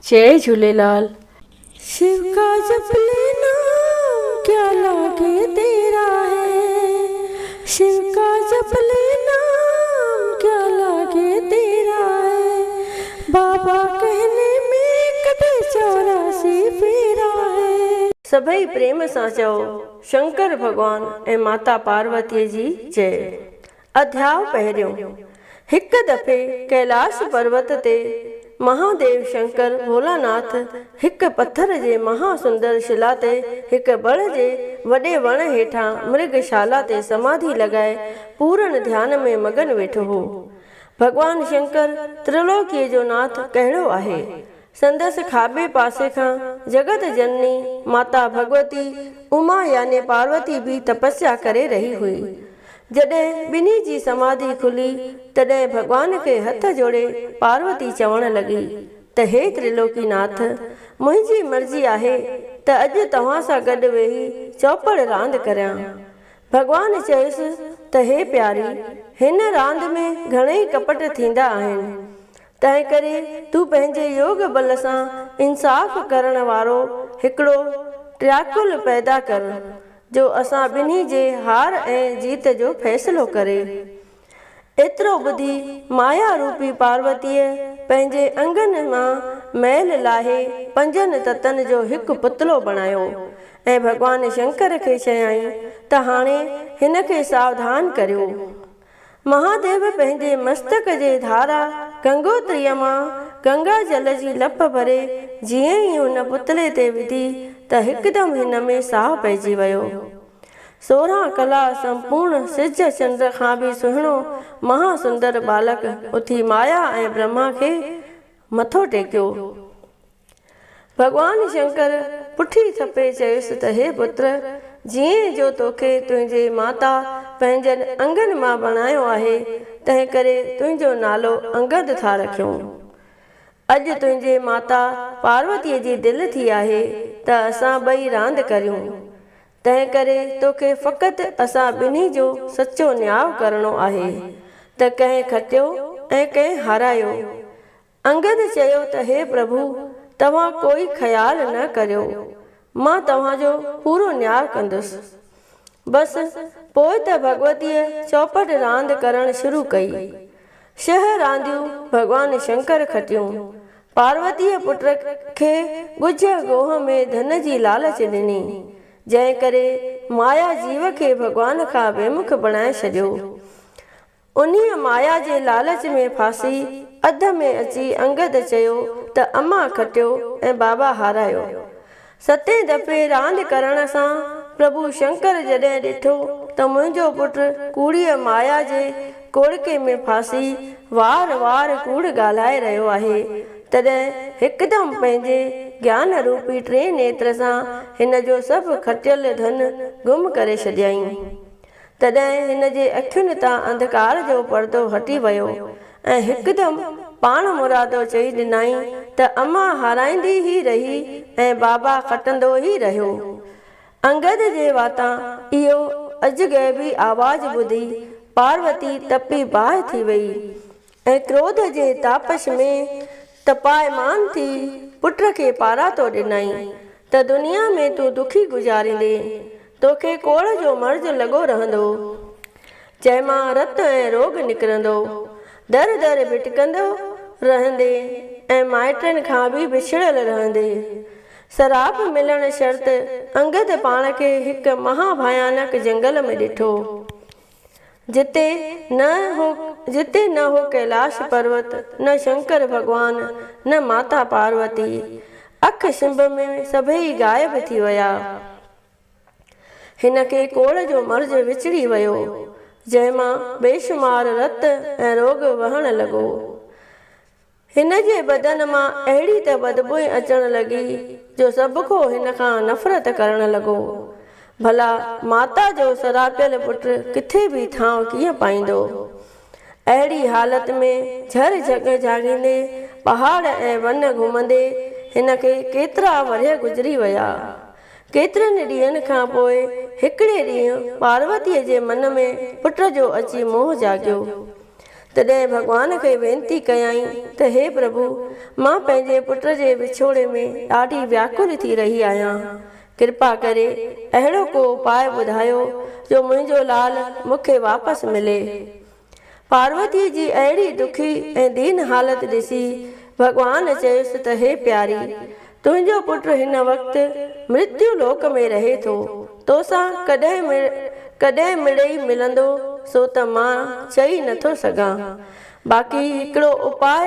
جئي جهوليلال. شو ڪا جپ لي نام ڪيا لاگي تيرا هي شو ڪا جپ لي نام ڪيا لاگي تيرا هي بابا ڪهني ۾ ڪٽي 84 ڦيرا هي. سڀئي پريم سان چئو شنڪر ڀڳوان ۽ ماتا پاروتيء جي جئي. اڌياء پهريون، هڪ دفعي ڪيلاش پروت تي مهاديو شنڪر ڀولاناٿ هڪ پٿر جي مها سندر شلا تي هڪ بڙ جي وڏي وڻ هيٺان مرگ شالا تي سماڌي لڳائي پورن ڌيان ۾ مگن ويٺو هو. ڀڳوان شنڪر ترلوڪيء جو ناٿ ڪهڙو آهي؟ سندس کاٻي پاسي کان جڳت جنني ماتا ڀڳوتي اما يعني پاروتي به تپسيا ڪري رهي هئي. جڏهن ٻنهي جي سماڌي کلي، تڏهن ڀڳوان کي هٿ جوڙي پاروتي چوڻ لڳي ته هي ترلوڪي ناٿ! منهنجي مرضي آهي ته اڄ توهان سان گڏ ويهي چؤپڙ راند ڪريان. ڀڳوان چيس ته هي پياري! هن راند ۾ گهڻئي ڪپٽ ٿيندا آهن، تنهنڪري تون پنهنجي يوگ بل سان انصاف ڪرڻ وارو هڪڙو ٽياڪل پيدا ڪر، جو اسان ٻنهي جي هار ۽ جيت جو فيصلو ڪري. ايترو ٻڌي مايا روپي پاروتيء پنهنجي انگن مان ميل لاهي پنجن تتن جو هڪ پتلو بڻايو ۽ ڀڳوان شنڪر کي چيائين ته هاڻي هن کي ساوڌان ڪريو. مهاديو پنهنجي مستڪ جي ڌارا گنگوتريء مان گنگا جل جي لپ ڀري جيئن ئي ان پتلي تي وڌي ته هڪدم هن ۾ ساهه پئجي ويو. 16 ڪلا سمپورڻ سج چنڊ کان به سهڻو مها سندر ٻالڪ اٿي مايا ۽ برهما کي مٿو ٽيڪيو. ڀڳوان شنڪر پٺي ٿپي چيس ته هي پتر! جيئن جو توکي تنهنجي ماتا پنهنجن انگن مان بڻايو آهي، تنهنڪري تنهنجو نالو انگد ٿا رکيون. اڄ تنهنجي ماتا پاروتيء جي دل ٿي آهي ته اسان ٻئي راند ڪريون. تنهنڪري توکي فقط اسان ٻنهي جو سچو نياء ڪرڻو آهي ته ڪنهن کٽيو ۽ ڪنهن هارايو. انگد چيو ته هي پرڀو! توهان ڪوئي خيال نه ڪريو، مان توهان جو پورو نياء ڪندس. بس، پوء ته ڀڳوتيء چؤپٽ راند ڪرڻ شروع ڪئي. ڇهه رانديون ڀڳوان شنڪر کٽيون. پاروتيء پٽ کي ڳجهه گوهه ۾ ڌن جي لالچ ڏني، جنهن ڪري مايا جيو کي ڀڳوان کان ويمک بڻائي ڇڏيو. انهيء مايا جي لالچ ۾ ڦاسي اڌ ۾ اچي انگد چيو ته امان کٽيو ۽ بابا هارايو. ستين دفعي راند ڪرڻ سان پرڀو شنڪر جڏهن ڏٺو ته منهنجو پٽ ڪوڙيء مايا جي ڪوڙڪي ۾ ڦاسي وار وار ڪوڙ ڳالهائي رهيو آهي، تڏهن هڪدم پنهنجي گيان روپي ٽئين نيتر سان هن جو سڀ کٽيل ڌن گم ڪري ڇڏيائين. تڏهن هن جي اکين تان انڌڪار جو پردو هٽي ويو ۽ هڪدم پاڻمرادو چئي ڏنائين ته امان هارائيندي ئي رهي ۽ بابا کٽندو ئي رهيو. انگد جي واتان اهو عجغيبي آواز ٻڌي پاروتي تپي باهه ٿي ويئي ۽ ڪروڌ جي تاپش ۾ تپايمان ٿي پٽ کي پاراتو ڏنائين ته دنيا ۾ تون دکي گذاريندين، توکي ڪوڙهه جو مرض لڳو رهندو، جنهن مان رت ۽ روڳ نڪرندو، در در ڀٽڪندو رهندين ۽ مائٽن کان به وڇڙيل رهندين. سراپ ملڻ شرط انگد پاڻ کي هڪ مها ڀيانڪ جنگل ۾ ڏٺو. جتي نه هو جتي نه هو ڪيلاش پروت، نه شنڪر ڀڳوان، نه ماتا پاروتي. اک ڇنڀ ۾ سڀيئي غائب ٿي ويا. هن کي ڪوڙهه جو مرض وچڙي ويو، جنهن مان بيشمار رت ۽ روڳ وهڻ لڳو. هن جي بدن مان اهڙي ته بدبوء اچڻ لڳي جو سڀڪو هن کان نفرت ڪرڻ لڳو. ڀلا ماتا جو سراپيل پٽ ڪٿي به ٿانء ڪيئن پائيندو؟ اهڙي حالت ۾ جهر جهڳ جهاڳيندي، پهاڙ ۽ ون گهمندي هن کي ڪيترا ورهيه گذري ويا. ڪيترن ڏينهن کان پوء هڪڙي ڏينهن پاروتيء جي من ۾ پٽ جو اچي موهه جاڳيو. تڏهن ڀڳوان کي وينتي ڪيائين ته هي پرڀو! مان پنهنجي پٽ جي وڇوڙي ۾ ڏاڍي وياڪل ٿي رهي آهيان. ڪرپا ڪري اهڙو ڪو اپاء ٻڌايو جو منهنجو لال مون کي واپس ملي. پاروتيء جي اهڙي دکي ۽ دين حالت ڏسي ڀڳوان چيس ته هي پياري! تنهنجو پٽ هن وقت مرتيو لوڪ ۾ رهي ٿو. توسان ڪڏهن ڪڏهن مڙئي ملندو سو ته مان چئي نٿو سگهان. باقي هڪڙو اپاء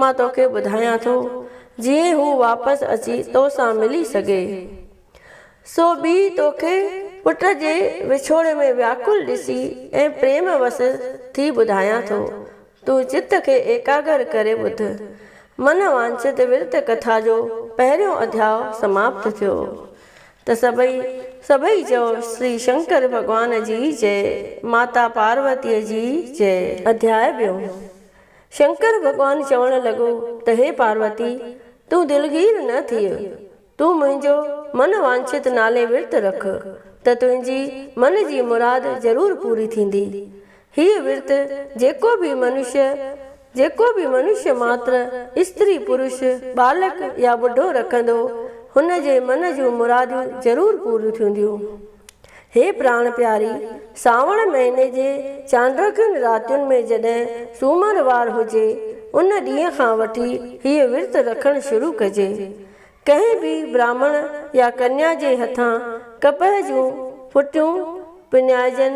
مان توکي ٻڌايان ٿو، جيئن هو واپس اچي توسان ملي سگهي. سو ٻي توکي پٽ جي وڇوڙي ۾ وياڪل ڏسي ۽ پريم وس ٿي ٻڌايان ٿو. تون چت کي ايڪاگر ڪري ٻڌ. من وانڇت ورت ڪٿا جو پهريون اڌياء سماپت ٿيو. ته سڀئي سڀئي چئو شري شنڪر ڀڳوان جي جئي، ماتا پاروتيء جي جئي. اڌياء ٻيو. شنڪر ڀڳوان چوڻ لڳو ته هي پاروتي! تون دلگير نه ٿيء. تون منهنجو من وانڇت نالي ورت رک ته تنهنجي من جي مراد ضرور پوري ٿيندي. هيء ورت جيڪو به منشيه جيڪو به منشيه ماتر، استري پرش، ٻالڪ يا ٻڍو رکندو، هن جي من جون مراديون ضرور پوريون ٿينديون. هي پراڻ پياري! سانوڻ مهيني جي چانڊوڪين راتين ۾ جڏهن سومر وار هجي، ان ڏينهن کان وٺي هيء ورت رکڻ شروع ڪجي. ڪنهن به براهمڻ يا ڪنيا جي هٿان ڪپهه جون ڦٽيون پڃائجن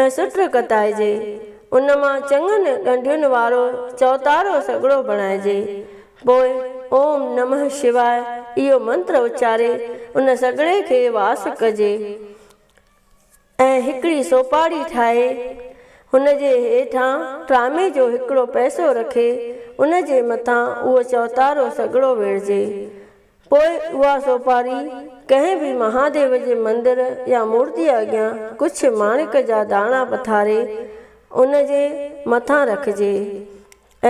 ۽ سٽ ڪتائجي. ان مان چڱن ڳنڍين وارو چوتارو سڳڙو بڻائجي. پوء اوم نمه شواء اهو منتر اچاري ان سڳڙي کي واس ڪجي. ۽ هڪڙي سوپاڙي ٺاهي، هن جي هيٺان ٽرامي جو هڪڙو پئسو رکي، ان جي مٿان اهو چوتارو سڳڙو ويڙهجي. پوء اها سوپاري ڪنهن به مهاديو جي مندر يا مورتيء اڳيان ڪجهه ماڻڪ جا داڻا پٿاري، ان جي مٿان رکجي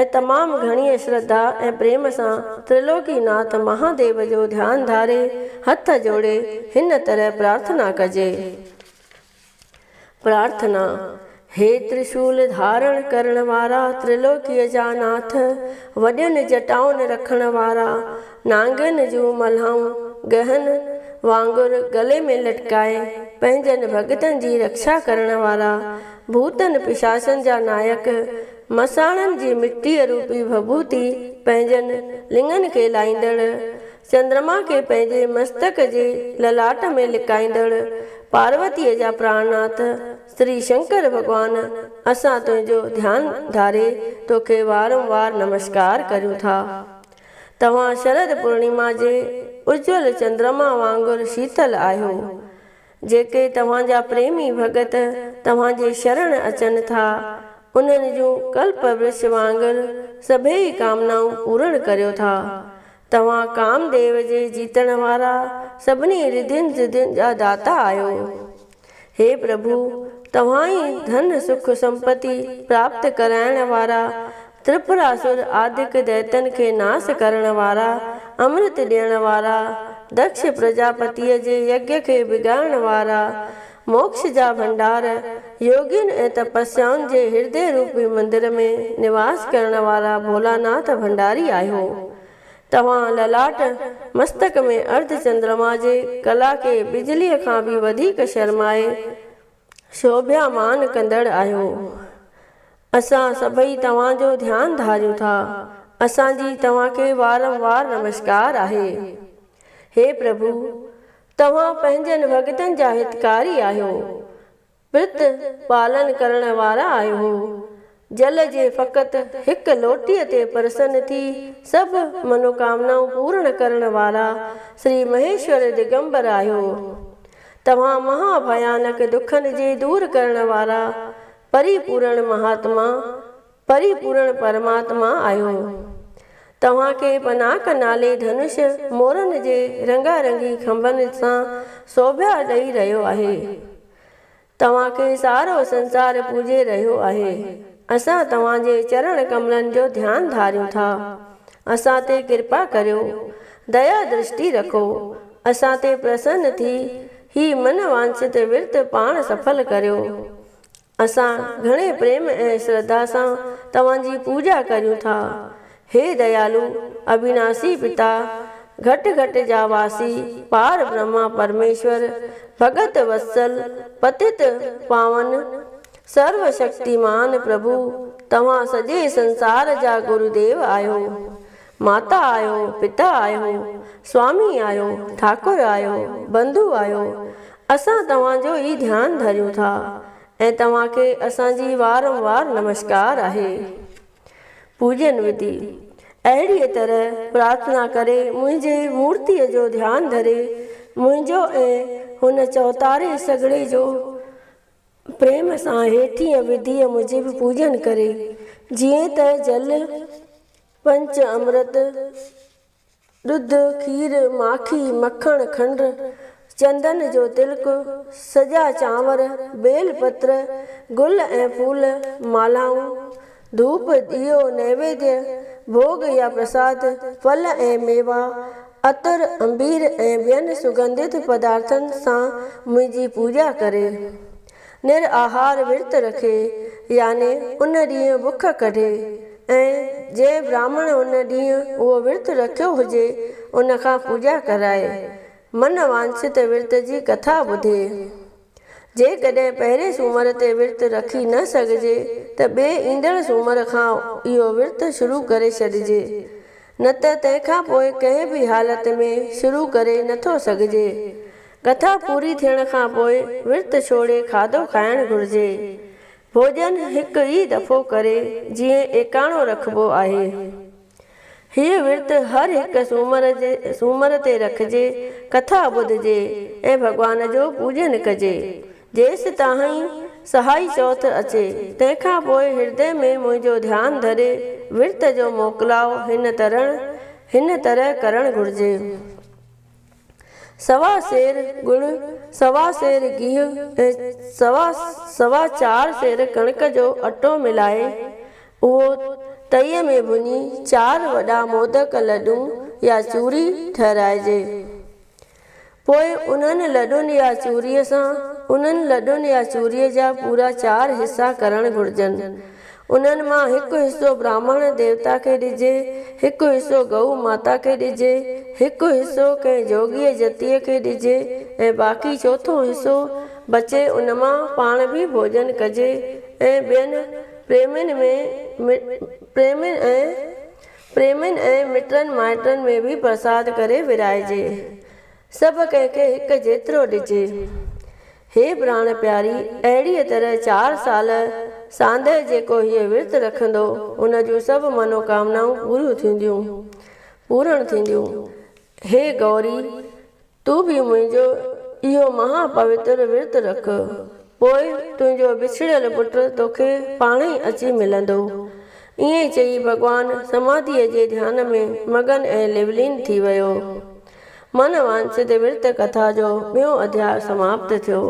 ۽ تمام گهڻيء شرڌا ۽ پريم سان ترلوڪي ناٿ مهاديو جو ڌيان ڌاري هٿ جوڙي هن طرح پرارٿنا ڪجي. پرارٿنا، هي ترشول ڌارڻ ڪرڻ وارا ترلوڪيء جا ناٿ، وڏين جٽائن رکڻ وارا، نانگن جون ملهائون ڳهن وانگر گلي ۾ لٽڪائي پنهنجن ڀڳتن جي رکشا ڪرڻ وارا، ڀوتن پشاچن جا نائڪ، مساڻن جي مٽيء روپي ڀڀوتي پنهنجن لڱن کي لائيندڙ، چندرما کي پنهنجي مستڪ جي للاٽ ۾ لڪائيندڙ، پاروتيء جا پراڻناٿ، شري شنڪر ڀڳوان، اسان تنهنجو ڌيان ڌاري توکي وارم وار نمسڪار ڪريون ٿا. توهان شرد پورڻيما جي اجول چندرما وانگر شيتل آهيو. جيڪي توهان جا پريمي ڀڳت توهان جي شرڻ اچن ٿا، انهن جون ڪلپ ورش وانگر سڀيئي ڪامنائون پورڻ ڪريو ٿا. توهان ڪام ديو جي جيتڻ وارا سڀني رڌين سڌين جا داتا آهيو. هي پرڀو! توهان ئي ڌن سک سمپتي پراپت ڪرائڻ وارا، ترپراسر آدڪ دئتن کي ناس ڪرڻ وارا، امرت ڏيڻ وارا، دڪش پرجاپتيء جي يگيا کي بگاڙڻ وارا، موڪش جا ڀنڊار، يوگين ۽ تپسيائن جي هردي روپي مندر ۾ نواس ڪرڻ وارا ڀولاناٿ ڀنڊاري آهيو. توهان للاٽ مستڪ ۾ ارڌ چندرما جي ڪلا کي بجليء کان به وڌيڪ شرمائي شوڀيامان ڪندڙ آهيو. اسان سڀئي توهان جو ڌيان ڌاريون ٿا. اسان جي توهان کي وارم وار نمشڪار آهي. هي پرڀو! توهان پنهنجن ڀڳتن جا هتڪاري آهيو. پرت پالن ڪرڻ وارا آهيو. جل جي فقط هڪ لوٽيء تي پرسن ٿي سڀ منوڪامنائون پورڻ ڪرڻ وارا شري مهيشور دگمبر آهيو. توهان مها ڀيانڪ دکن جي دور ڪرڻ وارا پري پورڻ مهاتما، پري پورڻ پرماتما آهيو. توهان کي پناڪ نالي ڌنش مورن جي رنگا رنگي کنڀن سان سوڀيا ڏئي رهيو آهي. توهان کي سارو سنسار پوڄي رهيو آهي. اسان توهان جي چرڻ ڪملن جو ڌيان ڌاريون ٿا. اسان تي ڪرپا ڪريو. ديا درشٽي رکو. اسان تي پرسن ٿي هي من وانڇت ورت پاڻ سڦل ڪريو. اسان گهڻي پريم ۽ شرڌا سان توهان جي پوڄا ڪريون ٿا. هي ديالو اڀيناسي پتا، گهٽ گهٽ جا واسي، پار برهما پرميشور، ڀڳت وتسل، پتت پاون، سرو شڪتيمان پرڀو، توهان سڄي سنسار جا گروديو آهيو. ماتا آهيو، پتا آهيو، سوامي آهيو، ٺاڪر آهيو، بنڌو آهيو. اسان توهان جو ئي ڌيان ڌريون ٿا ۽ توهان کي اسان جي وارم وار نمشڪار آهي. پوڄن وڌي. اهڙيء طرح پرارٿنا ڪري منهنجي مورتيء جو ڌيان ڌري منهنجو ۽ هن چوتاري سڳڙي جو پريم سان هيٺينء وڌيء موجب پوڄن ڪري، جيئن ته جل، پنچ امرت، ڏڌ، کير، ماکي، مکڻ، کنڊ، چندن جو تلڪ، سڄا چانور، بيل پتر، گل ۽ ڦول، مالهائون، ڌوپ، ڏيئو، نيويديه، ڀوڳ يا پرساد، ڦل ۽ ميوا، عطر، عنبير ۽ ٻين سگنڌت پدارٿن سان منهنجي پوڄا ڪري. نر آهار ورت رکي، يعني ان ڏينهن بک ڪڍي ۽ جنهن براهمڻ ان ڏينهن اهو ورت رکيو هجي، ان کان پوڄا ڪرائي، من وانڇت ورت جي ڪٿا ٻڌي. جيڪڏهن پهرين سومر تي ورت رکي نه سگهجي ته ٻئي ايندڙ سومر کان اهو ورت شروع ڪري ڇڏجي، نه ته تنهن کان پوء ڪنهن به حالت ۾ شروع ڪري نه ٿو سگهجي. ڪٿا پوري ٿيڻ کان پوء ورت ڇوڙي کاڌو کائڻ گهرجي. ڀوڄن هڪ ئي دفعو ڪري جيئن ايڪاڻو رکبو آهي. هيء ورت هر هڪ سومر جي سومر تي رکجي، ڪٿا ٻڌجي ۽ ڀڳوان جو پوڄن ڪجي. جيستائين سهائي چوٿ اچي، تنهن کان پوء هردي ۾ منهنجو ڌيان ڌري ورت جو موڪلاء هن طرح هن طرح ڪرڻ گهرجي. سوا سير ڳڙ، سوا سير گيهه ۽ سوا سوا چار سير ڪڻڪ جو اٽو ملائي، اهو تئيء ۾ ڀڃي چار وڏا مودڪ لڏون يا چوري ٺهرائجي. پوء انهن لڏن يا چوريء سان انهن لڏن يا چوريء جا پورا چار حصا ڪرڻ گهرجن. انهن مان هڪ حصو براهمڻ ديوتا کي ڏجي، هڪ حصو گئو ماتا کي ڏجي، هڪ حصو ڪنهن جوڳيء جتيء کي ڏجي ۽ باقي چوٿون حصو بچي ان مان پاڻ به ڀوڄن ڪجي ۽ ٻين پريمين ۾ پريمين ۽ پريمين ۽ مٽن مائٽن ۾ به پرساد ڪري ورهائجي. سڀ ڪنهن کي هڪ جيترو ڏجي. هي پراڻ پياري! اهڙيء طرح چار سال ساندهه جيڪو هيء ورت رکندو، ان جون سڀ منوڪامنائون پوريون ٿينديون، پورڻ ٿينديون. هي گوري! تون به منهنجو اهو مها پوتر ورت رک، پوء تنهنجو وڇڙيل پٽ توکي پاڻهي اچي ملندو. ائين چئي ڀڳوان سماڌيء جي ڌيان ۾ مگن ۽ لولين ٿي ويو. من وانڇت ورت ڪٿا جو ٻيون اڌياء سماپت ٿيو.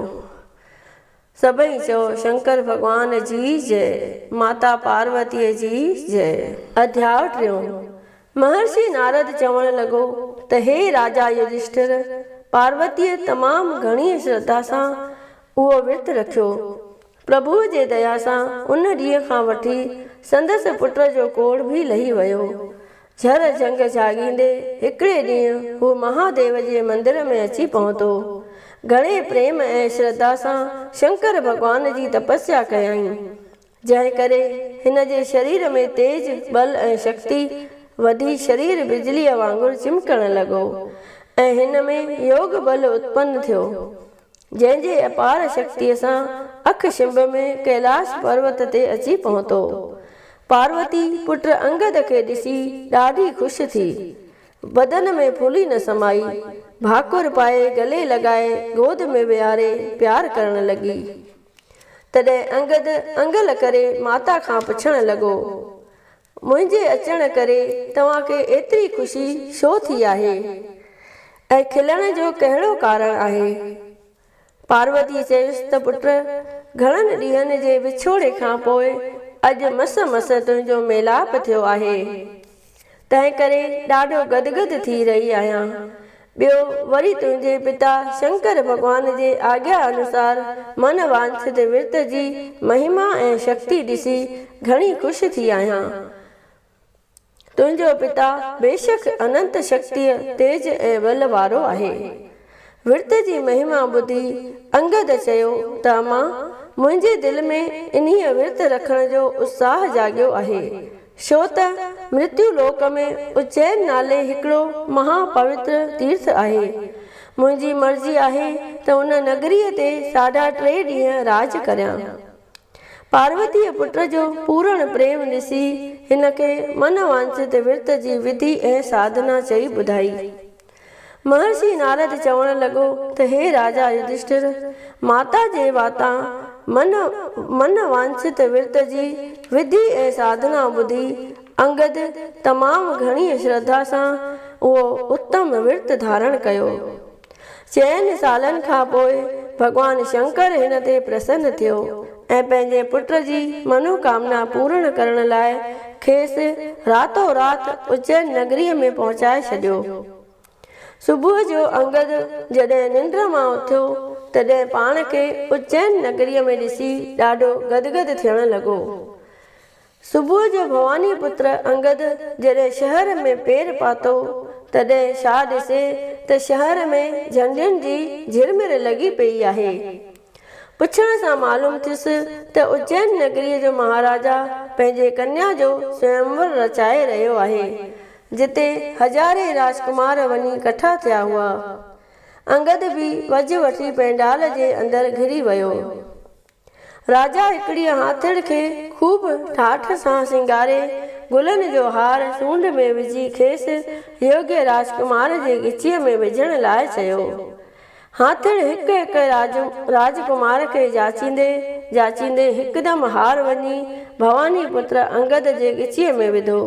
سڀئي چئو شنڪر ڀڳوان جي جئي، ماتا پاروتيء جي جئي. اڌياء ٽيون، مهرشي نارد چوڻ لڳو ته هي راجا يڌشٺر! پاروتيء تمام گهڻيء شرڌا سان اهو ورت رکيو. پرڀوء جي ديا سان ان ڏينهن کان وٺي سندس پٽ جو ڪوڙهه به لهي ويو. جهر جهنگ جهاڳيندي هڪڙي ڏينهن هو مهاديو جي مندر ۾ اچي پهتو. گهڻي پريم ۽ شرڌا سان شنڪر ڀڳوان جي تپسيا ڪيائين، جنهن ڪري هن جي شرير ۾ تيج، ٻل ۽ شڪتي وڌي شرير بجليء وانگر چمڪڻ لڳو ۽ هن ۾ يوگ ٻل اتپن ٿيو. جنهن جي اپار شڪتيء سان اک شنڀ ۾ ڪيلاش پروت تي اچي پهتو. پاروتي پٽ انگد کي ڏسي ڏاڍي خوش ٿي. بدن ۾ ڦولي نه سمائي. ڀاڪر پائي گلي لڳائي گود ۾ ويهاري پيار ڪرڻ لڳي. تڏهن انگد انگل ڪري ماتا کان پڇڻ لڳو. منهنجي اچڻ ڪري توهان کي ايتري خوشي ڇو ٿي آهي ۽ کلڻ جو ڪهڙو ڪارڻ آهي؟ پاروتيء چيس ته پٽ، گهڻن ڏينهن جي وڇوڙي کان پوء اڄ مس مس تنهنجو ميلاپ ٿيو آهي، تنهنڪري ڏاڍو گدگد ٿي رهي آهيان. ٻيو وري تنهنجي پتا شنڪر ڀڳوان جي آگيا انوسار من وانڇت ورت جي مهما ۽ شڪتي ڏسي گهڻي خوش ٿي آهيان. تنهنجو پتا بيشڪ اننت شڪتيء، تيج ۽ ٻل وارو آهي. ورت جي مهما ٻڌي انگد چيو ته اما، منهنجي دل ۾ انهيء ورت رکڻ جو اتساهه جاڳيو آهي. ڇو ته مرتيو لوڪ ۾ اجين نالي هڪڙو مها پوتر تيرٿ آهي. منهنجي مرضي آهي ته ان نگريء تي ساڍا ٽي ڏينهن راڄ ڪريان. پاروتيء پٽ جو پورڻ پريم ڏسي هن کي من وانڇت ورت جي وڌي ۽ ساڌنا چئي ٻڌائي. مهرشي نارد چوڻ لڳو ته هي راجا يڌشٺر! ماتا جي واتان من من وانڇت ورت جي وڌي ۽ ساڌنا ٻڌي انگد تمام گهڻيء شرڌا سان اهو اتم ورت ڌارڻ ڪيو. چئن سالن کان پوء ڀڳوان شنڪر هن تي پرسن ٿيو ۽ پنهنجي پٽ جي منوڪامنا پورڻ ڪرڻ لاء کيس راتو رات اجين نگريء ۾ پهچائي ڇڏيو. صبح جو انگد جڏهن ننڊ مان اٿيو، تڏهن پاڻ کي اجين نگريء ۾ ڏسي ڏاڍو گدگد ٿيڻ لڳو. صبح جو ڀواني پتر انگد جڏهن شهر ۾ پير پاتو، تڏهن ڇا ڏسي ته شهر ۾ جهنڊين جي جهرمر لڳي پيئي آهي. پڇڻ سان معلوم ٿيس ته اجين نگريء جو مهاراجا پنهنجي ڪنيا جو سويمور رچائي رهيو آهي، جتي هزارين راجڪمار وڃي ڪٺا ٿيا هئا. انگد به وجهه وٺي پينڊال جي اندر گهري ويو. راجا هڪڙيء هاٿڙ کي خوب ٺاٺ سان سينگاري، گلن جو هار سونڍ ۾ وجهي کيس يوگيه راجڪمار جي ڳچيء ۾ وجهڻ لاء چيو. هاٿڻ هڪ هڪ راجڪمار کي جاچيندي جاچيندي هڪدم هار وڃي ڀواني پتر انگد جي ڳچيء ۾ وڌو.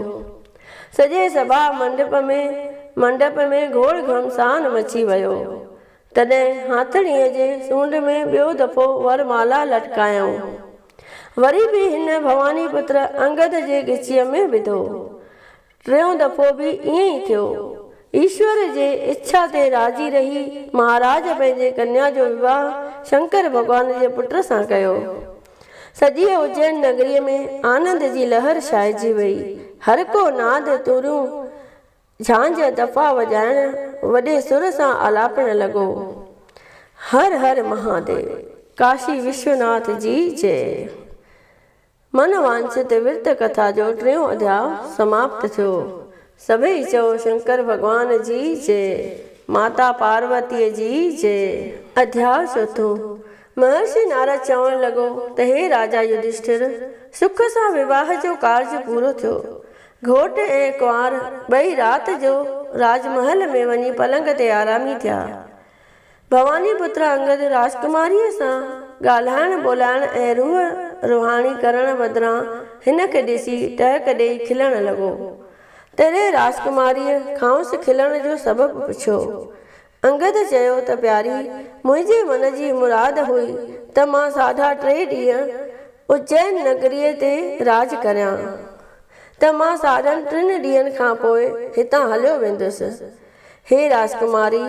سڄي سڀا منڊپ ۾ منڊپ ۾ گوڙ گهمسان مچي ويو. تڏهن هاٿڻيء جي سونڍ ۾ ٻيو دفعو ورمالا لٽڪايائون. وري به هن ڀواني پتر انگد جي ڳچيء ۾ وڌو. ٽيون دفعو به ائين ئي ٿيو. ايشور جي اڇا تي راضي رهي مهاراج پنهنجي ڪنيا جو وواهه شنڪر ڀڳوان جي پٽ سان ڪيو. سڄيء اجين نگريء ۾ آنند جي لهر ڇائجي وئي. هر ڪو ناد، توريون، جهانجهه، دفا وڄائڻ وڏي سر سان آلاپڻ لڳو. هر هر مهاديو! ڪاشي وشوناٿ جي جئه! من وانڇت ورت ڪٿا جو ٽيون اڌياء سماپت ٿيو. سڀئي چئو شنڪر ڀڳوان جي جئه، ماتا پاروتيء جي جئه. اڌياء چوٿون، مهرشي نارد چوڻ لڳو ته هي راجا يڌشٺر! سک سان وواهه جو ڪارج پورو ٿيو. گهوٽ ۽ ڪنوار ٻئي رات جو راج محل ۾ وڃي پلنگ تي آرامي ٿيا. ڀواني پتر انگد راجڪماريء سان ڳالهائڻ ٻولهائڻ ۽ روح رهاڻي ڪرڻ بدران هن کي ڏسي ٽهڪ ڏيئي کلڻ لڳو. تڏهن راجڪماريء کانئس کلڻ جو سبب پڇيو. انگد چيو ته پياري، منهنجي من جي مراد هئي ته مان ساڍا ٽي ڏينهن اجين نگريء تي راڄ ڪريان، ته مان ساڍن ٽن ڏينهن کان پوء هتان هليو ويندس. هي راجڪماري!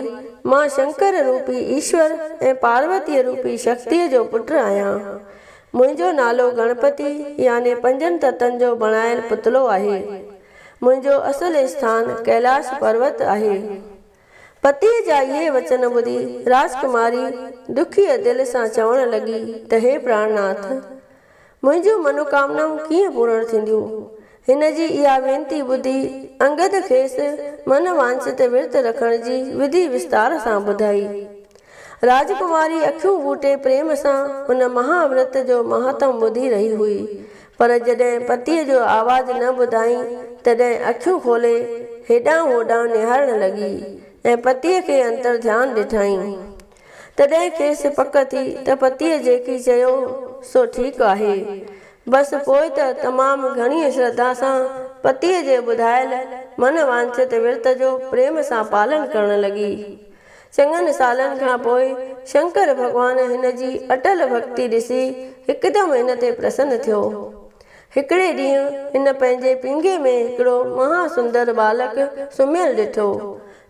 مان شنڪر روپي ايشور ۽ پاروتيء روپي شڪتيء جو پٽ آهيان. منهنجو نالو گڻپتي يعني پنجن تتن جو بڻايل پتلو آهي. منهنجو اصل اسٿان ڪيلاش پروت آهي. پتيء جا اهي وچن ٻڌي راجڪماري دکيء دل سان چوڻ لڳي ته هي پراڻناٿ! منهنجون منوڪامنائون ڪيئن پورڻ ٿينديون؟ هن جي اها وينتي ٻڌي انگد کيس من وانڇت ورت رکڻ جي وڌي وستار سان ٻڌائي. راجڪماري اکيون ٻوٽي پريم سان ان مها ورت جو مهاتم ٻڌي رهي هئي، پر جڏهن پتيء جو آواز نه ٻڌائين، تڏهن اکيون کولي هيڏانهن هوڏانهن نهارڻ لڳي ۽ پتيء کي انترڌيان ڏٺائين. تڏهن کيس پڪ ٿي ته پتيء جيڪي چيو سو ٺيڪ آهي. بس پوء ته تمام گهڻيء شرڌا سان پتيء جي ٻڌايل من وانڇت ورت جو پريم سان پالن ڪرڻ لڳي. چڱن سالن کان پوء شنڪر ڀڳوان هن جي اٽل ڀڳتي ڏسي هڪدم هن تي پرسن ٿيو. هڪڙي ڏينهن هن پنهنجي پينگهي ۾ هڪڙو مها سندر ٻالڪ سمهيل ڏٺو.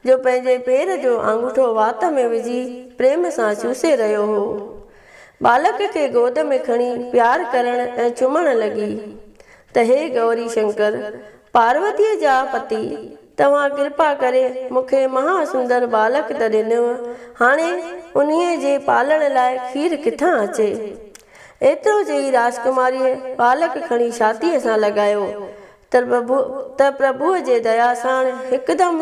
جو پنهنجي پير جو آڱوٺو وات ۾ وجهي پريم سان چوسي رهيو هو. ٻالڪ کي گود ۾ کڻي پيار ڪرڻ ۽ چمڻ لڳي ته هي گوري شنڪر، پاروتيء جا پتي، توهان ڪرپا ڪري مون کي مها سندر ٻالڪ ته ڏنو، هاڻي انهيء جي پالڻ لاء کير ڪٿان اچي؟ ايترو چئي راجڪماريء ٻالڪ کڻي ڇاتيء سان لڳايو ته پرڀوء جي ديا ساڻ هڪدم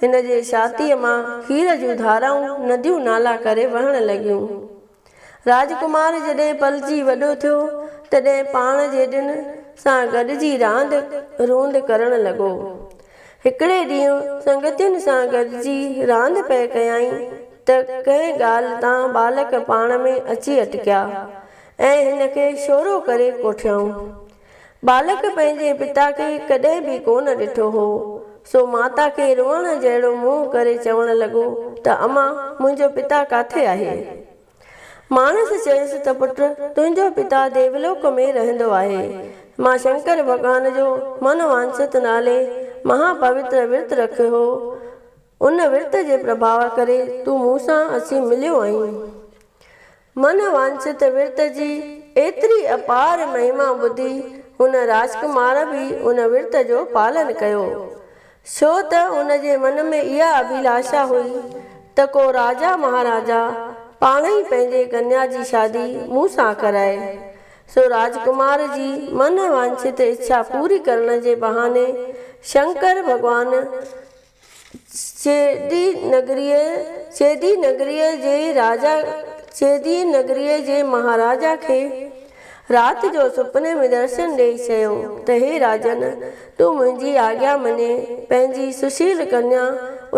هن جي ڇاتيء مان کير جون ڌارائون نديون نالا ڪري وهڻ لڳيون. راجڪمار جڏهن پلجي وڏو ٿيو، تڏهن پاڻ جيڏين سان گڏجي راند روند ڪرڻ لڳو. هڪڙي ڏينهن سنگتين سان گڏجي راند پئي ڪيائين ته ڪنهن ڳالهه تان ٻالڪ پاڻ ۾ اچي اٽڪيا ۽ هن کي شورو ڪري ڪوٺيائون. ٻالڪ پنهنجي پتا کي ڪڏهن به ڪونه ڏٺو هو، سو ماتا کي روئڻ جهڙو منهن ڪري چوڻ لڳو ته امان، منهنجو پتا ڪاٿي آهي؟ ماڻس چيس ته پٽ، تنهنجو پتا ديولوڪ ۾ رهندو آهي. مان شنڪر ڀڳوان جو من وانڇت نالي مها پوتر ورت رکيو هو. ان ورت جي پرڀاء ڪري تون مون سان اچي مليو آهين. من وانڇت ورت جي ايتري اپار مهما ٻڌي هن راجڪمار به ان ورت جو پالن ڪيو. ڇو ته هن جي من ۾ اها اڀيلاشا هئي ته ڪو راجا مهاراجا پاڻ ئي پنهنجي ڪنيا جي شادي مون سان ڪرائي. سو راجڪمار جي من وانڇت اڇا پوري ڪرڻ جي بهاني شنڪر ڀڳوان چيدي نگريء، چيدي نگريء جي راجا، چيدي نگريء جي مهاراجا کي رات جو سپني ۾ درشن ڏيئي چيو ته هي راجن! تون منهنجي آگيا مڃي پنهنجي سشيل ڪنيا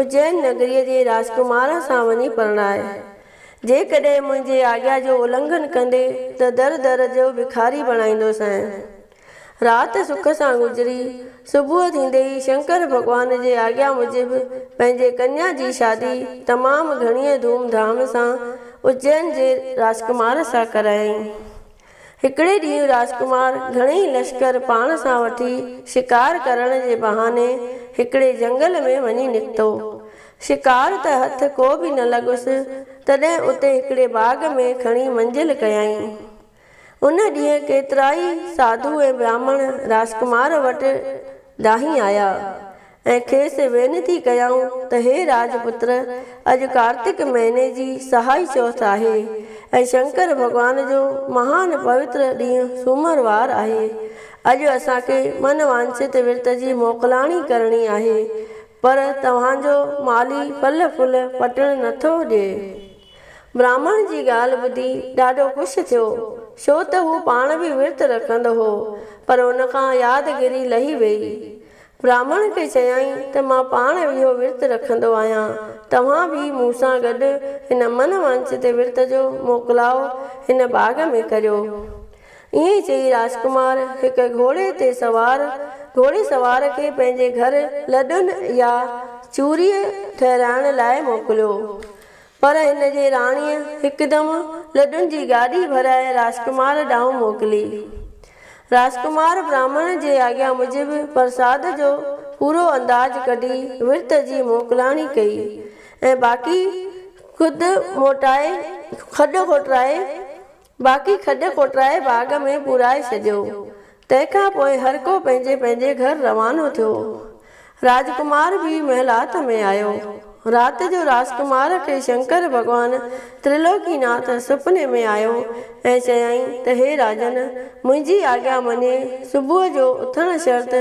اجين نگريء جي راجڪمار سان وڃي پرڻاء. جيڪڏهن منهنجي آگيا جو النگهن ڪندي ته در در جو بکاري بڻائيندوسانء. رات سک سان گذري. صبح ٿيندي ئي شنڪر ڀڳوان جي آگيا موجب پنهنجي ڪنيا جي شادي تمام گهڻيء ڌوم ڌام سان اجين جي راجڪمار سان ڪرايائين. هڪڙي ڏينهن راجڪمار گهڻيئي لشڪر پاڻ سان وٺي شڪار ڪرڻ جي بهاني هڪڙي جهنگل ۾ وڃي نڪتو. شڪار ته هٿ ڪو به نه لڳس، تڏهن اتي هڪڙي باغ ۾ کڻي منزل ڪيائين. ان ڏينهن ڪيترائي ساڌو ۽ براهمڻ راجڪمار وٽ ڊاهي آيا ۽ کيس وينتي ڪيائون ته هي راجپتر! اڄ ڪارتڪ مهيني جي سهائي چوٿ آهي ۽ شنڪر ڀڳوان جو مهان پوتر ڏينهن سومر وار آهي. اڄ اسان کي من وانڇت ورت جي موڪلاڻي ڪرڻي آهي، پر توهان جو مالهي ڦل ڦول پٽڻ نٿو ڏئي. براهمڻ جي ڳالهه ٻڌي ڏاڍو خوش ٿيو، ڇو ته هو پاڻ به ورت رکندو هو، پر ان کان يادگيري لهي ويئي. براهمڻ کي چيائين ته مان پاڻ اهو ورت رکندو آهيان، توهان به مون سان گڏ هن من وانڇت ورت جو موڪلاء هن باغ ۾ ڪريو. ائين چئي راجڪمار هڪ گهوڙي تي سوار گهوڙي سوار کي پنهنجي گهر لڏن يا چوريء ٺهرائڻ لاء موڪليو. پر هن جي راڻيء هڪدم لڏن جي گاڏي ڀرائي راجڪمار ڏانهن موڪلي. راجڪمار براهمڻ جي آگيا موجب پرساد جو پورو انداز ڪڍي ورت جي موڪلاڻي ڪئي ۽ باقي خود موٽائي کڏ کوٽرائي باقي کڏ کوٽرائي باغ ۾ پورائي ڇڏيو. تنهن کان پوء هر ڪو پنهنجي پنهنجي گهر روانو ٿيو. راجڪمار به محلات ۾ آيو. رات جو راجڪمار کي شنڪر ڀڳوان ترلوڪي ناٿ سپني ۾ آيو ۽ چيائين ته هي راجن! منهنجي آگيا مڃي صبح جو اٿڻ شرط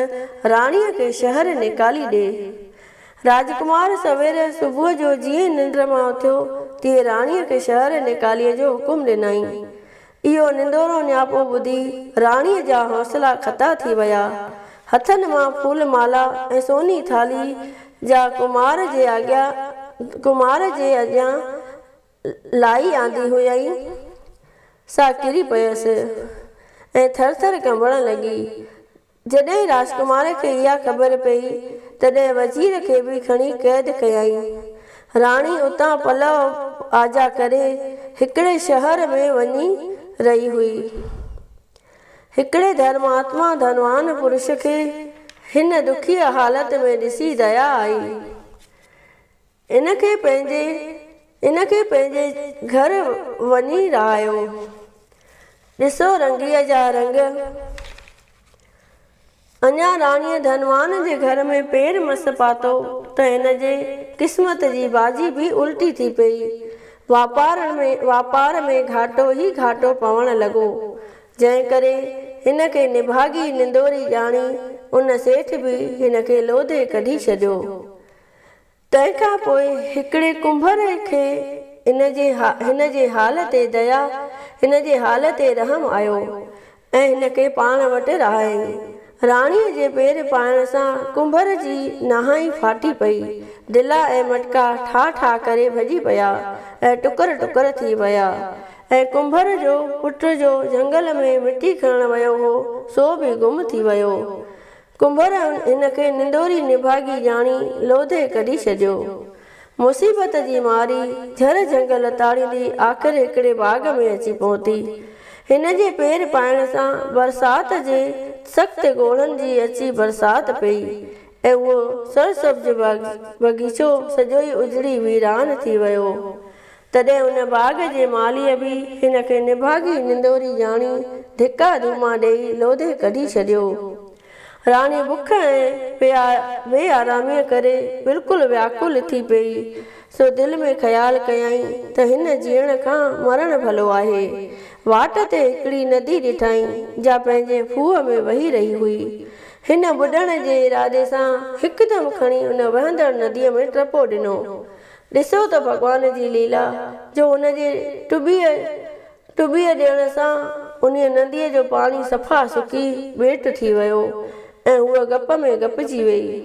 راڻيء کي شهر نيڪالي ڏي. راجڪمار سوير صبح جو جيئن ننڊ مان اٿيو، تيئن راڻيء کي شهر نيڪاليء جو حڪم ڏنائين. اهو نندورو نياپو ٻڌي راڻيء جا حوصلا خطا ٿي ويا. هٿن مان ڦول مالا ۽ سوني ٿالهي جا ڪمار جي آڳيان ڪمار جي اڳيان لائي آندي هئائين، سا ڪري پيس ۽ ٿر ٿر ڪنبڻ لڳي. جڏهن راجڪمار کي اها خبر پيئي، تڏهن وزير کي به کڻي قيد ڪيائين. راڻي اتان پلئه آجا ڪري، هڪڙي شهر ۾ وڃي رهي هئي. هڪڙي ڌرماتما ڌنوان پرش کي هن دکيء حالت ۾ ڏسي ديا آئي. هن کي پنهنجي هن کي پنهنجي گهر وڃي رهايو. ڏسو رنگيء جا رنگ. اڃا راڻيء ڌنوان جي گهر ۾ پير مس پاتو ته هن جي قسمت جي بازي به الٽي ٿي پيئي. واپار ۾ واپار ۾ گهاٽو ئي گهاٽو پوڻ لڳو، جنهن ڪري هن کي نڀاڳي نندوري ڄاڻي ان سيٺ به هن کي لوڌي ڪڍي ڇڏيو. تنهن کان پوء هڪڙي ڪنڀر کي هن جي هن جي حال تي ديا، هن جي حال تي رحم آيو ۽ هن کي پاڻ وٽ رهايائين. راڻيء جي پير پائڻ سان ڪنڀر جي نهائين ڦاٽي پئي. دلا ۽ مٽڪا ٺا ٺا ڪري ڀڄي پيا ۽ ٽڪر ٽڪر ٿي ويا ۽ ڪنڀر جو پٽ جو جهنگل ۾ مٽي کڻڻ ويو هو، سو به گم ٿي ويو. ڪنڀر هن کي نندوري نڀاڳي ڄاڻي لوڌي ڪڍي ڇڏيو. مصيبت جي ماري جهر جهنگ لتاڙيندي آخر هڪڙي باغ ۾ اچي پهتي. هن جي پير پائڻ سان برسات جي سخت ڳوڙهن جي اچي برسات پئي ۽ اهو سرسبز باغيچو سڄوئي اجڙي ويران ٿي ويو. تڏهن ان باغ جي مالهيء به هن کي نڀاڳي نندوري ڄاڻي ڌڪا ڌوما ڏيئي لوڌي ڪڍي ڇڏيو. راڻي بک ۽ بي آراميء ڪري بلڪل وياڪل ٿي پيئي، سو دل ۾ خيال ڪيائين ته هن جيئڻ کان مرڻ ڀلو آهي. واٽ تي هڪڙي ندي ڏٺائين، جا پنهنجي ڦوهه ۾ وهي رهي هئي. هن ٻڏڻ جي ارادي سان هڪدم کڻي ان وهندڙ نديء ۾ ٽپو ڏنو. ڏسو ته ڀڳوان جي ليلا جو ان جي ٽٻيء ٽٻيء ڏيڻ سان انهيء نديء جو پاڻي صفا سڪي ٻيٽ ٿي ويو ۽ هوء گپ ۾ گپجي ويئي.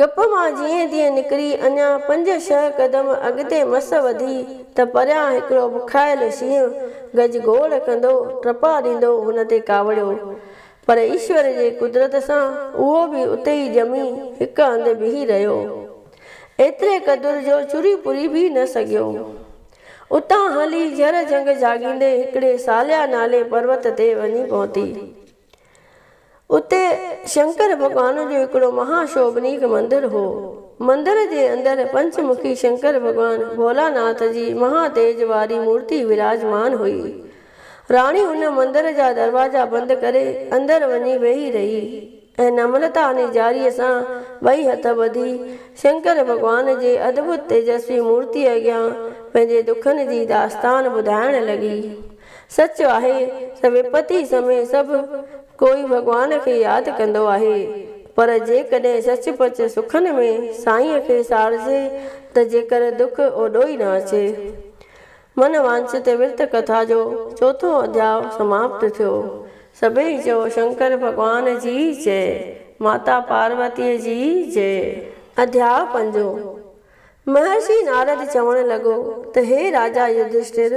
گپ مان جيئن تيئن نڪري اڃا پنج ڇهه قدم اڳتي مس وڌي ته پريان هڪڙو بکايل شينهن گجگوڙ ڪندو ٽپا ڏيندو هن تي ڪاوڙيو. پر ايشور جي قدرت سان اهو به اتي ئي ڄمي هڪ هنڌ بيهي رهيو. ايتري قدر جو چري پري به نه سگهيو. اتان هلي جهر جهنگ جهاڳيندي هڪڙي ساليا نالي پروت تي وڃي پهتي. اتي شنڪر ڀڳوان جو هڪڙو مها شوڀنيڪ مندر هو. مندر جي اندر پنچ مکي شنڪر ڀڳوان ڀولاناٿ جي مها تيج واري مورتي وراجمان هئي. راڻي ان مندر جا دروازا بند ڪري اندر وڃي ويهي رهي ۽ نمرتا نيزاريء سان ٻئي هٿ ٻڌي شنڪر ڀڳوان جي ادڀت تيجسوي مورتيء اڳيان پنهنجي دکن جي داستان ٻڌائڻ لڳي. سچ آهي ته وپتي سمي سڀ ڪوئي ڀڳوان کي ياد ڪندو آهي، پر جيڪڏهن سچ پچ سکن ۾ سائينء کي ساڙجي ته جيڪر دک اوڏو ئي نه اچي. من وانڇت ورت ڪٿا جو چوٿون اڌياء سماپت ٿيو. سڀئي چئو شنڪر ڀڳوان جي جئي، ماتا پاروتيء جي جئي. اڌياء پنجون. مهرشي نارد چوڻ لڳو ته هي راجا يڌشٽر!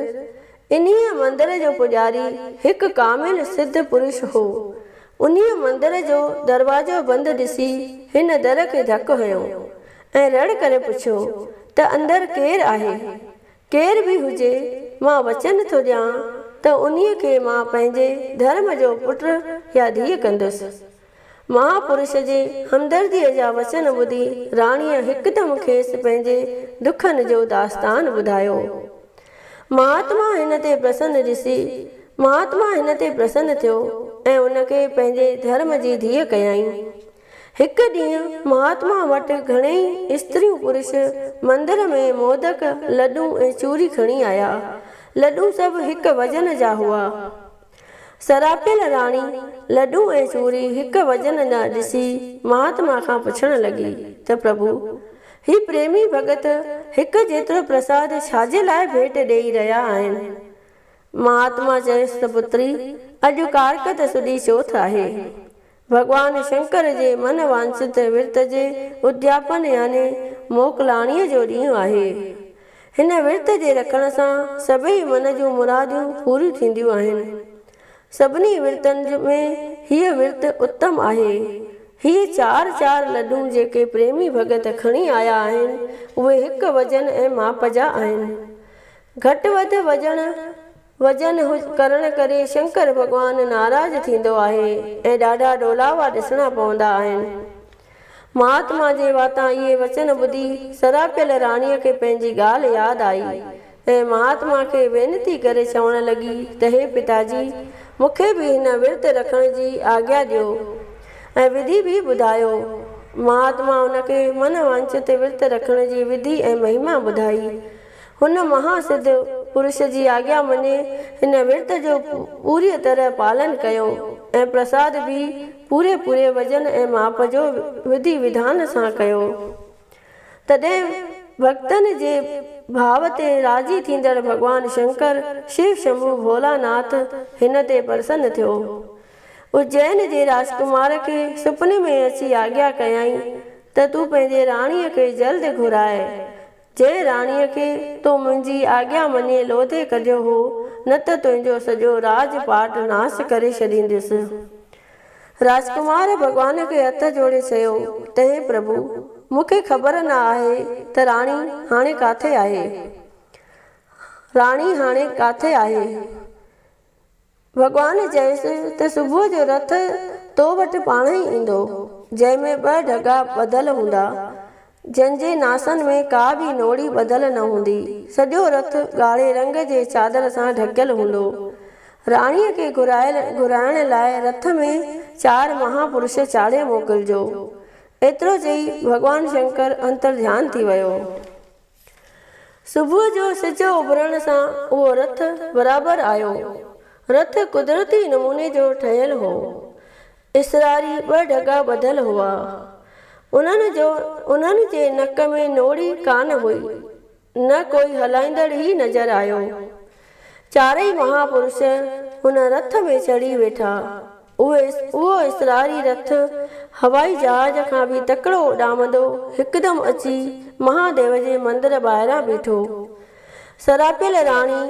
انهيء مندر جو پڄاري هڪ ڪامل سڌ پرش هو. انهيء مندر جو دروازو بند ڏسي هن در کي ڌڪ هنيو ۽ رڙ ڪري پڇيو ته اندر ڪير آهي؟ ڪير به هجي، مان وچن ٿو ڏيان ته انهيء کي مان پنهنجي ڌرم جو پٽ يا ڌيء ڪندس. مهاپرش جي همدرديء جا وچن ٻڌي راڻيء هڪدم کيس پنهنجي دکن جو داستان ٻڌايو. مهاتما هن تي پرسن ڏسي مهاتما هن تي پرسن ٿيو ۽ ان کي پنهنجي ڌرم جي ڌيء ڪيائين. هڪ ڏينهن مهاتما وٽ گهڻيئي استريون پرش مندر ۾ مودڪ، لڏون ۽ چوري کڻي آيا. لڏون سڀ هڪ وزن جا هئا. سراپيل راڻي لڏون ۽ چوري هڪ وزن جا ڏسي مهاتما کان پڇڻ لڳي ته پرڀو! هي پريمي ڀڳت هڪ جيترو پرساد ڇاجي لاء ڀيٽ ڏيئي رهيا آهن؟ مهاتما چيس ته پتري! اڄ ڪارڪت سڏي چوٿ آهي. ڀڳوان شنڪر جي من وانڇت ورت جي ادياپن يعني موڪلاڻيء جو ڏينهن آهي. هن ورت جي رکڻ سان سڀئي من جون مراديون پوريون ٿينديون آهن. سڀني ورتن ۾ هيء ورت اتم آهي. هيء چار چار لڏون جيڪي پريمي ڀڳت کڻي آيا آهن، اهي هڪ وزن ۽ ماپ جا آهن. گهٽ وڌ وزن وزن ڪرڻ ڪري شنڪر ڀڳوان ناراض ٿيندو آهي ۽ ڏاڍا ڏولاوا ڏسڻا پوندا آهن. مهاتما جي واتان اهي وچن ٻڌي سراپيل راڻيء کي پنهنجي ڳالهه ياد آئي ۽ مهاتما کي وينتي ڪري چوڻ لڳي ته هي پتاجي! مون کي به هن ورت رکڻ جي آگيا ڏيو ۽ وڌي به ٻڌايو. مهاتما هن کي من وانڇت ورت رکڻ جي وڌي ۽ مهما ٻڌائي. هن مها سڌ پرش جي آگيا مڃي هن ورت جو پوريء طرح پالن ڪيو ۽ پرساد به پوري پوري وزن ۽ ماپ جو وڌي وڌان سان ڪيو. تڏهن ڀڳتن جي ڀاو تي راضي ٿيندڙ ڀڳوان شنڪر، شو شنڀو ڀولا ناٿ، هن تي پرسن ٿيو. اجين جي راجڪمار کي سپني ۾ اچي آگيا ڪيائين ته تون پنهنجي راڻيء کي جلد گهراء. جنهن راڻيء کي تو منهنجي آگيا مڃي لوڌي ڪڍيو هو، نه ته تنهنجو سڄو راڄ پاٽ ناس ڪري ڇڏيندس. راجڪمار ڀڳوان کي هٿ جوڙي چيو ته هي پرڀو! مون کي خبر نه آهي ته راڻي هاڻي ڪاٿي آهي؟ راڻي هاڻي ڪاٿي آهي؟ ڀڳوان چيس ته صبح جو رٿ تو وٽ پاڻهي ايندو، جنهن ۾ ٻه ڍڳا ٻڌل هوندا، جن جي ناسن ۾ ڪا به نوڙي ٻڌل نه هوندي. سڄو رٿ ڳاڙهي رنگ جي چادر سان ڍڪيل هوندو. راڻيء کي گهرائڻ لاء رٿ ۾ چار مهاپرش چاڙهي موڪلجو. ايترو چئي ڀڳوان شنڪر انترڌيان ٿي ويو. صبح جو سج اڀرڻ سان اهو رٿ برابر آيو. رٿ قدرتي نموني جو ٺهيل هو. اسراري ٻه ڍڳا ٻڌل هئا. انهن جو انهن جي نڪ ۾ نوڙي ڪانه هئي، نه ڪوئي هلائيندڙ ئي نظر آيو. چارئي مها پرش ان رٿ ۾ چڙهي ويٺا. اهي اهو اسراري رٿ هوائي جهاز کان به تڪڙو اڏامندو هڪدم اچي مها ديو جي مندر ٻاهران بيٺو. سراپيل راڻي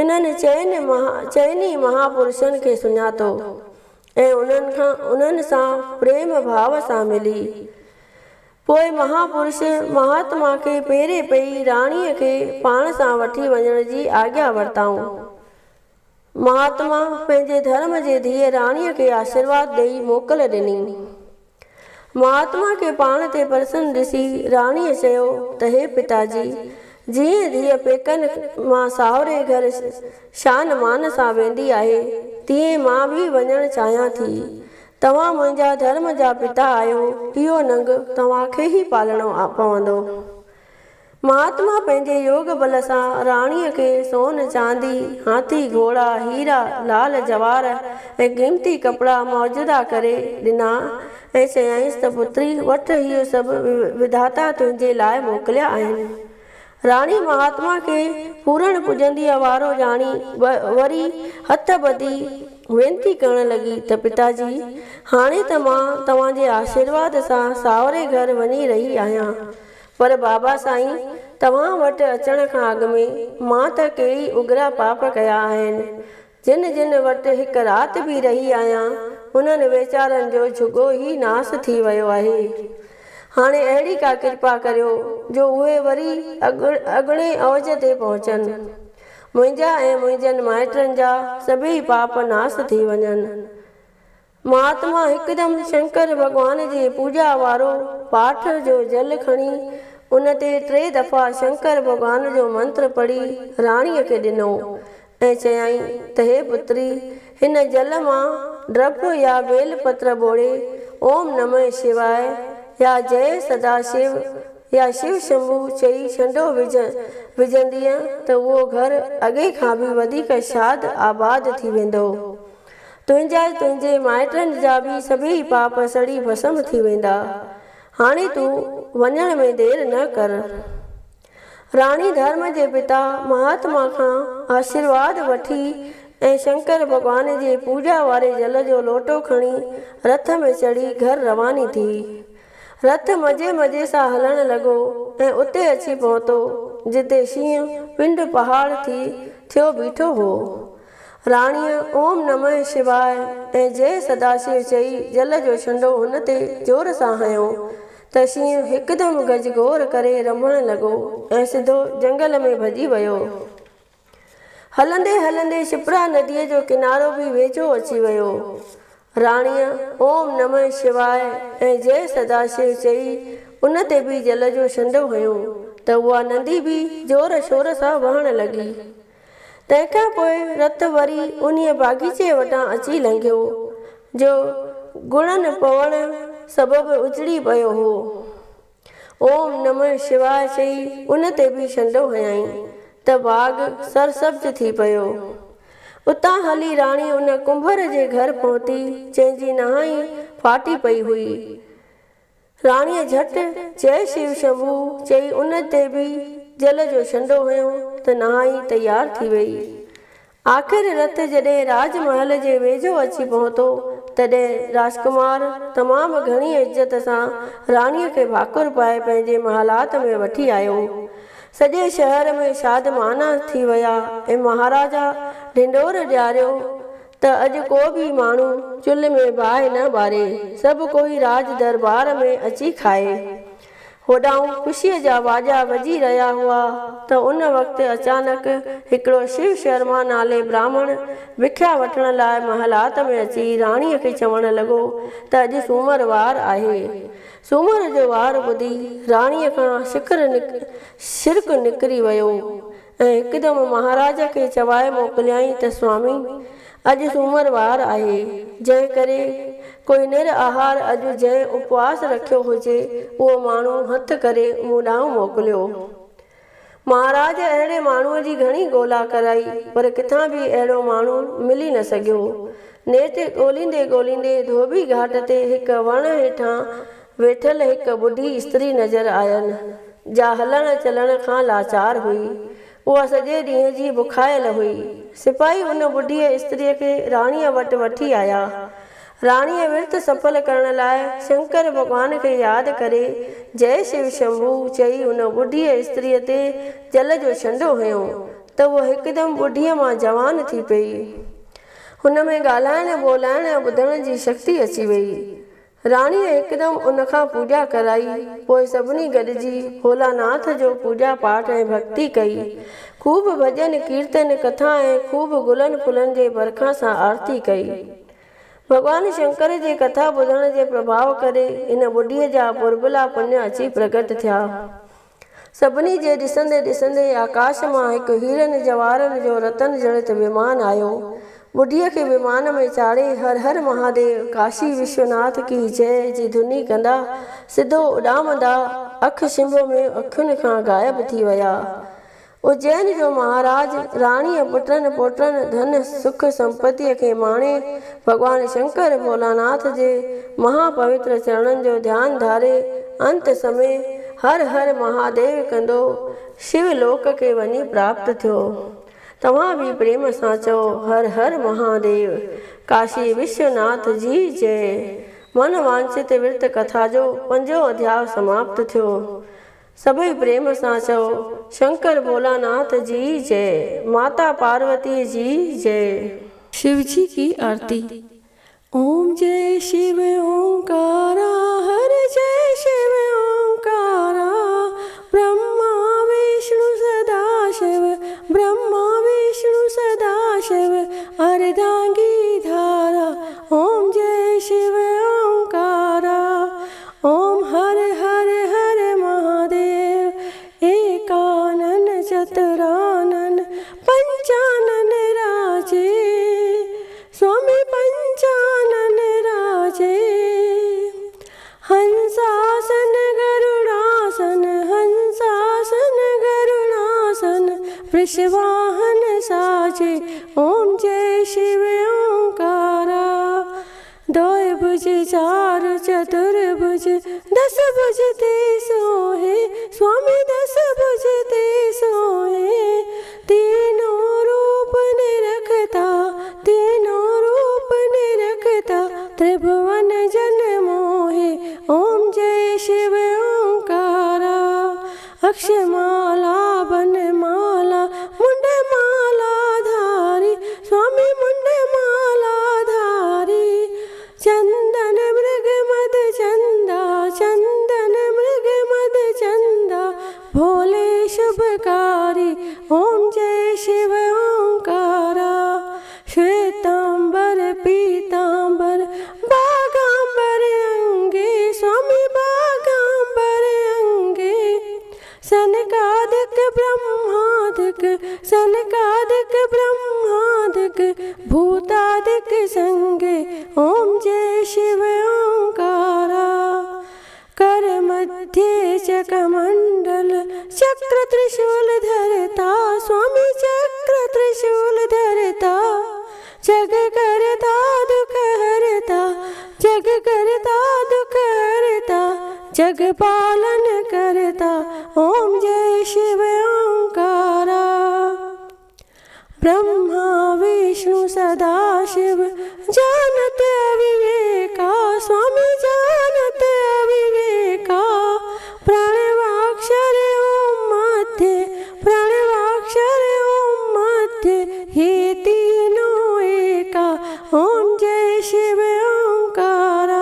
انهن چئن ئي مها پرشن کي سڃاتو ۽ انهن کان انهن سان پريم ڀاو سان ملي. پوء مها پرش مهاتما کي پيري پئي راڻيء کي پاڻ سان وٺي وڃڻ جي آگيا ورتائون. مهاتما پنهنجي ڌرم جي ڌيء راڻيء کي آشيرواد ڏيئي موڪل ڏني. مهاتما کي پاڻ تي پرسن ڏسي راڻيء چيو ته هي پتاجي! جيئن ڌيء پيڪن مان ساهري گهر شان مان سان ويندي آهي، تيئن مان به وڃڻ چاهيان ٿي. توهان منهنجا ڌرم جا پتا آهيو، اهو ننگ توهان کي ئي پالڻو پوندو. مهاتما پنهنجي يوگ بل سان راڻيء کي سون، چاندي، هاٿي، گهوڙا، هيرا، لعل جواهر ۽ قيمتي ڪپڙا معجزا ڪري ڏنا ۽ چيائينس ته پتري، وٺ اهي سڀ وڌاتا تنهنجي لاء موڪليا آهن. راڻي مهاتما کي پورڻ پڄنديء وارو ڄاڻي وري هٿ ٻڌي وينتي ڪرڻ لڳي ته پتاجي، هاڻي ته مان توهان جي آشيرواد سان ساهري گهر وڃي رهي آهيان، پر بابا سائين، توهان وٽ اچڻ کان اڳ ۾ مان ته ڪيئي اگرا پاپ ڪيا آهن، جن جن وٽ هڪ رات به رهي آهيان، انهن ويچارن جو جهڳو ئي ناس ٿي ويو آهي. هاڻي اهڙي ڪا ڪرپا ڪريو جو اهي وري اڳڻي اوج تي پهچن. منهنجا ۽ منهنجن مائٽن جا سڀيئي پاپ ناس ٿي وڃن. مهاتما هڪدم شنڪر ڀڳوان جي پوڄا وارو پاٺ جو جل کڻي ان تي ٽي دفعا شنڪر ڀڳوان جو منتر پڙهي راڻيء کي ڏنو ۽ چيائين ته هي پتري! هن جل مان ڊرپ يا بيل پتر ٻوڙي اوم نمه شواء يا جئه سدا شو يا شو شنڀو چئي ڇنڊو وجهندينء ته اهو گهر اڳي کان به وڌيڪ شاد آباد ٿي ويندو. تنهنجا ۽ تنهنجي مائٽن جا به سڀيئي پاپ سڙي ڀسم ٿي ويندا. هاڻي تون وڃڻ ۾ دير نه ڪر. راڻي ڌرم جي پتا مهاتما کان آشيرواد وٺي ۽ شنڪر ڀڳوان جي پوڄا واري جل جو لوٽو کڻي رٿ ۾ چڙهي گهر رواني ٿي. رٿ مزي مزي سان هلڻ لڳو ۽ اتي اچي پهتو جتي شينهن پنڊ پهاڙ ٿي ٿيو بيٺو هو. راڻيء اوم نمه شواء ۽ جئه سداشو چئي جل جو ڇنڊو هن تي زور سان هنيو ته شينهن هڪدم گجگوڙ ڪري رنڀڻ لڳو ۽ سڌو جنگل ۾ ڀڄي ويو. هلندي هلندي شپرا نديء جو ڪنارو به ويجهو اچي ويو. راڻيء اوم نمه شواء ۽ جئه سداشو چئي ان تي به جل جو ڇنڊو هنيو ته اها ندي به زور شور سان وهڻ لڳي. تنهن کان پوء رٿ وري انهيء باغيچي وٽان اچي لنگهيو، جو گڻن پوڻ سبب اجڙي پيو هو. اوم نمه شواء چئي ان تي به ڇنڊو هنيائين ته باغ سرسبز ٿي پيو. اتان هلي راڻي ان ڪنڀر جي گهر پهتي، جنهن جي نهائين ڦاٽي پئي هئي. راڻيء جهٽ جئه شو شنڀو چئي ان تي به جل جو ڇنڊو هنيو ته نهائين تيار ٿي ويئي. آخر رٿ جڏهن راڄ محل جي ويجهو اچي پهتو، تڏهن راجڪمار تمام گهڻيء عزت سان راڻيء کي ڀاڪر پائي پنهنجي محلات ۾ وٺي آيو. سڄي شهر ۾ شادمانا ٿي ويا ۽ مهاراجا ڍنڍور ڏياريو ته اڄ ڪو به ماڻهو چلهه ۾ باهه نه ٻاري، سڀ ڪوئي راڄ درٻار ۾ اچي کائي. هوڏانهن خوشيء جا واڄا وڄي رهيا هئا ته ان وقت اچانڪ هڪڙو شو شرما نالي براهمڻ بکيا وٺڻ لاء محلات ۾ اچي راڻيء کي چوڻ لڳو ته اڄ سومر وار آهي. سومر جو وار ٻڌي راڻيء کان شرڪ نڪري ويو. ۽ هڪدم مهاراج کي چوائي موڪليائين ته سوامي! اڄ سومر وار آهي، جنهن ڪري ڪوئي نر آهار اڄ جنهن اپواس رکيو هجي، اهو ماڻهو هٿ ڪري مون ڏانهن موڪليو. مهاراج اهڙي ماڻهوء جي گهڻي ڳولا ڪرائي، پر ڪٿان به اهڙو ماڻهو ملي نه سگهيو. نيٺ ڳوليندي ڳوليندي ڌوٻي گهاٽ تي هڪ وڻ هيٺان ويٺل هڪ ٻڍي استري نظر آين، جا هلڻ چلڻ کان لاچار هئي. اها سڄي ڏينهن جي بکايل هئي. سپاهي ان ٻڍيء استريء کي راڻيء وٽ وٺي آيا. راڻيء ورت سڦل ڪرڻ لاء شنڪر ڀڳوان کي ياد ڪري جئه شو شنڀو چئي ان ٻڍيء استريء تي جل جو ڇنڊو هنيو ته هوء هڪدم ٻڍيء مان جوان ٿي پيئي. هن ۾ ڳالهائڻ، ٻولائڻ ۽ ٻڌڻ جي شڪتي اچي ويئي. راڻيء هڪدم ان کان پوڄا ڪرائي، پوء سڀني گڏجي ڀولاناٿ جو پوڄا پاٺ ۽ ڀڳتي ڪئي. خوب ڀڄن، ڪيرتن، ڪٿا ۽ خوب گلن ڦلن جي برکا سان آرتي ڪئي. ڀڳوان شنڪر جي ڪٿا ٻڌڻ جي پرڀاء ڪري هن ٻڍيء جا پربلا پڃ اچي پرگٽ ٿيا. سڀني جي ڏسندي ڏسندي آڪاش مان هڪ هيرن جواهرن جو رتن جڙت ومان آيو. ٻڍيء کي ومان ۾ چاڙهي هر هر مهاديو، ڪاشي وشوناٿ ڪي جئه جي ڌني ڪندا سڌو اڏامندا اک ڇنڀ ۾ اکين کان غائب ٿي ويا. اجين جو مهاراج، راڻيء، پٽن، پوٽن، ڌن، سک سمپتيء کي ماڻي، ڀڳوان شنڪر ڀولاناٿ جي مها پوتر چرڻن جو ڌيان ڌاري، انت سمي هر هر مهاديو ڪندو شو لوڪ کي وڃي پراپت ٿيو. توهان به پريم سان چئو هر هر مهاديو، ڪاشي وشوناٿ جي جئه. من وانڇت ورت ڪٿا جو پنجون اڌياء سماپت ٿيو. سڀئي پريم سان چئو، شنڪر ڀولاناٿ جي جئه، ماتا پاروتي جي جئه. شو جي ڪي آرتي، اوم جئه شو اونڪارا، هر جئه شو اونڪارا، برهما وشنو سدا شو، برهما وشنو سدا شو، ارڌانگي ڌارا، اوم جئه شو اونڪارا. اوم هر هر هر مهاديو ايڪانن چترانن پنچانن راجي سوامي پنچانن راجي هنساسن گرڙاسن هنساسن گرڙاسن ورشواهن ساجي اوم جئي شو اونڪارا دوئي ڀج چار چتر ڀج دس ڀج تي سوهي سوامي دس ڀج تي سوهي تينو روپ نرکتا تينو روپ نرکتا ترڀون جن موهي اوم جئي شو اونڪارا اڪشمالا بن مالا منڊ مالا ڌاري سوامي منڊ مالا ڌاري چندن مرگ مد چندا چندن مرگ مد چندا ڀولي شڀڪاري اوم جئي شو اونڪارا شويتامبر پيتامبر सनकादिक ब्रह्मादिक, सनकादिक ब्रह्मादिक भूतादिक संगे, ओम जय शिव ओंकारा। कर मध्ये च कमंडल चक्र त्रिशूल धरता, स्वामी चक्र त्रिशूल धरता, जग करता दुख हरता, जग करता दुख हरता, जग पालन करता, ओम जय शिव ओंकारा। ब्रह्मा विष्णु सदा शिव जानत अविवेका, स्वामी जानत अविवेका, प्रणवाक्षर ओम मध्य, प्रणवाक्षर ओम मध्य, हे तीनों एका, ओम जय शिव ओंकारा।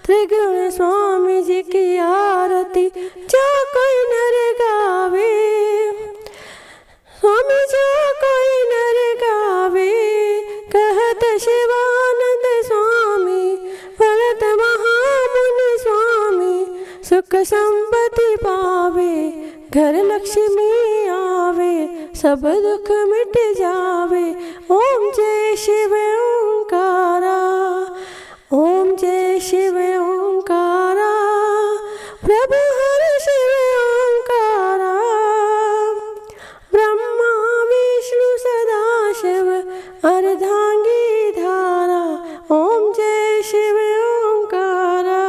त्रिगुण स्वामी जी की आरती जो कोई नर गावे, स्वामी जो कोई नर गावे, कहत शिवानंद स्वामी, भरत महामुनि स्वामी, सुख संपत्ति पावे, घर लक्ष्मी आवे, सब दुख मिट जावे, ओम जय शिव ओंकारा, ओम जय शिव ओंकारा, प्रभु हर शिव ओंकारा। ब्रह्मा विष्णु सदा शिव अर्धांगी धारा, ओम जय शिव ओंकारा।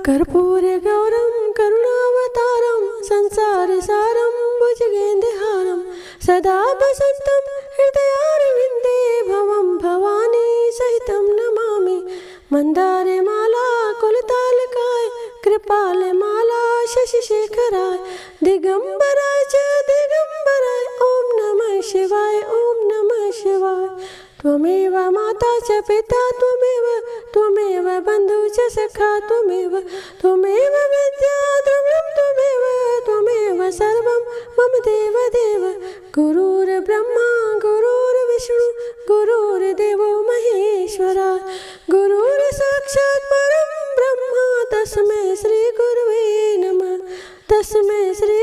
कर्पूर गौरम करुणावतारम संसार सारम भुजगेन्द्रहारम, सदा बसंतम हृदयारविंदे भवम भवानी सहितं नमामि। मंदार माला कुलतालकाय कृपाल माला शशि शेखराय, दिगंबराय च दिगंबराय, ओम नमः शिवाय, ओम नमः शिवाय। त्वमेव माता च पिता त्वमेव, त्वमेव बंधु च सखा त्वमेव, त्वमेव विद्या द्रविणं त्वमेव, त्वमेव सर्वं मम देव देव। गुरुर्ब्रह्मा गुरुर्विष्णु गुरुर्देवो महेश्वरा, गुरुर्साक्षात् परं ब्रह्म, तस्मै श्री गुरुवे नमः, तस्मै श्री